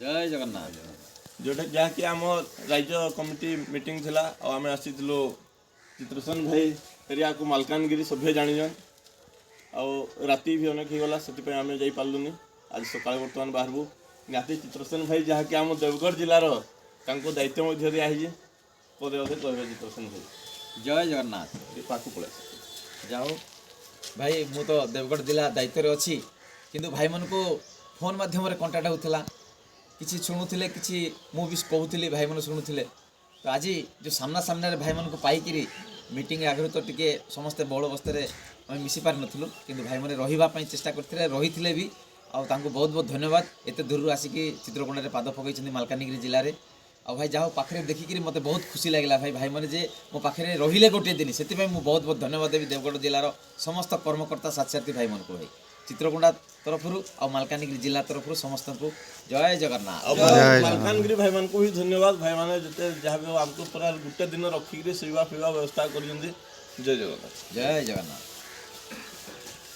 ଜୟ ଜଗନ୍ନାଥ। ଯେଉଁଟା ଯାହାକି ଆମ ରାଜ୍ୟ କମିଟି ମିଟିଂ ଥିଲା ଆଉ ଆମେ ଆସିଥିଲୁ ଚିତ୍ରସେନ ଭାଇ ଏରିଆକୁ, ମାଲକାନଗିରି ସଭ୍ୟ ଜାଣିଛନ୍। ଆଉ ରାତି ବି ଅନେକ ହେଇଗଲା, ସେଥିପାଇଁ ଆମେ ଯାଇପାରିଲୁନି। ଆଜି ସକାଳେ ବର୍ତ୍ତମାନ ବାହାରିବୁ। ନିହାତି ଚିତ୍ରସେନ ଭାଇ, ଯାହାକି ଆମ ଦେବଗଡ଼ ଜିଲ୍ଲାର, ତାଙ୍କୁ ଦାୟିତ୍ୱ ମଧ୍ୟ ଦିଆହେଇଛି। ପଦେ ଅଧେ କହିବେ ଚିତ୍ରସେନ ଭାଇ। ଜୟ ଜଗନ୍ନାଥ। ଟିକେ ପାଖକୁ ପଳେଇ ଆସ। ଯାଉ ଭାଇ, ମୁଁ ତ ଦେବଗଡ଼ ଜିଲ୍ଲା ଦାୟିତ୍ୱରେ ଅଛି, କିନ୍ତୁ ଭାଇମାନଙ୍କୁ ଫୋନ୍ ମାଧ୍ୟମରେ କଣ୍ଟାକ୍ଟ ହେଉଥିଲା। କିଛି ଶୁଣୁଥିଲେ, କିଛି ମୁଁ ବି କହୁଥିଲି, ଭାଇମାନେ ଶୁଣୁଥିଲେ। ତ ଆଜି ଯେଉଁ ସାମ୍ନା ସାମ୍ନାରେ ଭାଇମାନଙ୍କୁ ପାଇକିରି, ମିଟିଂ ଆଗରୁ ତ ଟିକେ ସମସ୍ତେ ବହୁଳ ଅବସ୍ଥାରେ ଆମେ ମିଶି ପାରିନଥିଲୁ, କିନ୍ତୁ ଭାଇମାନେ ରହିବା ପାଇଁ ଚେଷ୍ଟା କରିଥିଲେ, ରହିଥିଲେ ବି। ଆଉ ତାଙ୍କୁ ବହୁତ ବହୁତ ଧନ୍ୟବାଦ। ଏତେ ଦୂରରୁ ଆସିକି ଚିତ୍ରକୋଣ୍ଡାରେ ପାଦ ପକାଇଛନ୍ତି, ମାଲକାନଗିରି ଜିଲ୍ଲାରେ। ଆଉ ଭାଇ, ଯାହା ହଉ, ପାଖରେ ଦେଖିକିରି ମୋତେ ବହୁତ ଖୁସି ଲାଗିଲା ଭାଇ। ଭାଇମାନେ ଯେ ମୋ ପାଖରେ ରହିଲେ ଗୋଟିଏ ଦିନ, ସେଥିପାଇଁ ମୁଁ ବହୁତ ବହୁତ ଧନ୍ୟବାଦ ଦେବି ଦେବଗଡ଼ ଜିଲ୍ଲାର ସମସ୍ତ କର୍ମକର୍ତ୍ତା, ସାଥୀ ଭାଇମାନଙ୍କୁ। ଭାଇ, ଚିତ୍ରକୋଣ୍ଡା ତରଫରୁ ଆଉ ମାଲକାନଗିରି ଜିଲ୍ଲା ତରଫରୁ ସମସ୍ତଙ୍କୁ ଜୟ ଜଗନ୍ନାଥ। ଆଉ ମାଲକାନଗିରି ଭାଇମାନଙ୍କୁ ବି ଧନ୍ୟବାଦ। ଭାଇମାନେ ଯେତେ ଯାହା ବି ହଉ, ଆମକୁ ପୁରା ଗୋଟେ ଦିନ ରଖିକିରି ଶୋଇବା ପିଇବା ବ୍ୟବସ୍ଥା କରିଛନ୍ତି। ଜୟ ଜଗନ୍ନାଥ। ଜୟ ଜଗନ୍ନାଥ।